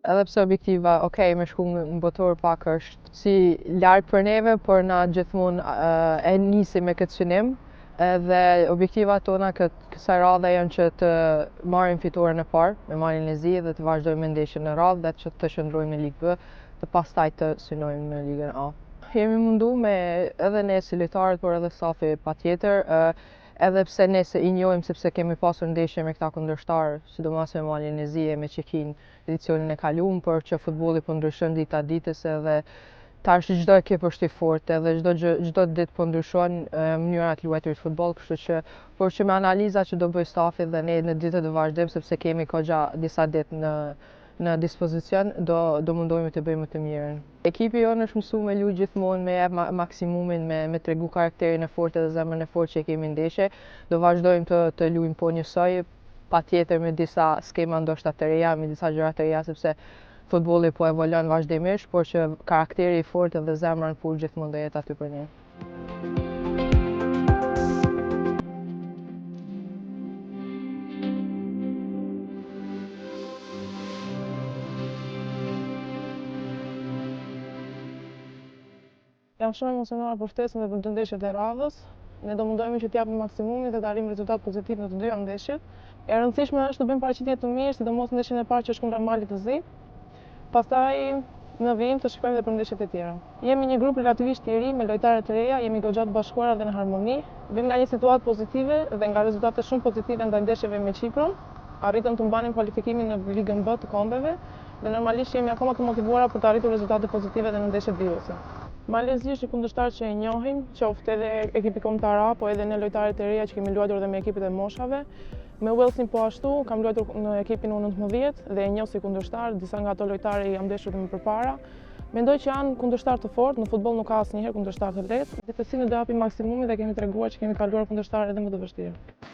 Edhe pse objektiva, ok, me shku në botëror pak është si larg për neve, por na gjithmonë e nisim me këtë synim. Edhe objektivat tona këtë kësaj radhe janë që të marrim fitoren e parë me Malin e Zi dhe të vazhdojmë me ndeshjen në radhë dhe që të qëndrojmë në Ligë B dhe pastaj të synojmë në Ligën A. Jemi mundu me edhe ne si lojtarët, por edhe stafi patjetër, edhe pse ne se i njohim sepse kemi pasur ndeshje me këta kundërshtarë, sidomos me Malin e Zi e me Çekinë edicionin e kaluar, por që futbolli po ndryshon dita ditës edhe tash çdo ekip është i fortë edhe çdo gjë çdo ditë po ndryshon mënyra të luajturit futboll, kështu që por që me analiza që do bëj stafi dhe ne në ditët në vazhdim sepse kemi goxha disa ditë në në dispozicion, do do mundohemi të bëjmë më të mirën. Ekipi jonë është mësu me lujt gjithmonë, me jep maksimumin, me me tregu karakterin e fortë edhe zemrën e fortë që e kemi ndeshje. Do vazhdojmë të të luajmë po njësoj, patjetër me disa skema ndoshta të reja, me disa gjëra të reja sepse futbolli po evolon vazhdimisht, por që karakteri i fortë dhe zemra në fushë gjithmonë do jetë aty për ne. Jam shumë emocionuar për ftesën dhe për dy ndeshjet e radhës. Ne do mundohemi që të japim maksimumin dhe të arrijmë rezultat pozitiv në të dyja ndeshjet. E rëndësishme është të bëjmë paraqitje të mirë, sidomos ndeshjen e parë që është kundra Malit të Zi. Pastaj në vijim të shikojmë dhe për ndeshjet e tjera. Jemi një grup relativisht i ri me lojtare të reja, jemi goxha të bashkuara dhe në harmoni. Vijmë nga një situatë pozitive dhe nga rezultate shumë pozitive ndaj ndeshjeve me Qipron. Arritëm të mbanim kualifikimin në Ligën B të Kombeve dhe normalisht jemi akoma të motivuara për të arritur rezultate pozitive dhe në ndeshjet vijuese. Mali i Zi është një kundërshtar që e njohim, qoftë edhe ekipi kombëtar A, po edhe ne lojtaret e reja që kemi luajtur edhe me ekipet e moshave. Me Uellsin po ashtu, kam luajtur në ekipin U19 dhe e njoh si kundërshtar, disa nga ato lojtare i jam ndeshur dhe më përpara. Mendoj që janë kundërshtar të fortë, në futboll nuk ka asnjëherë kundërshtar të lehtë. Gjithsesi ne do japim maksimumin dhe kemi treguar që kemi kaluar kundërshtarë edhe më të vështirë.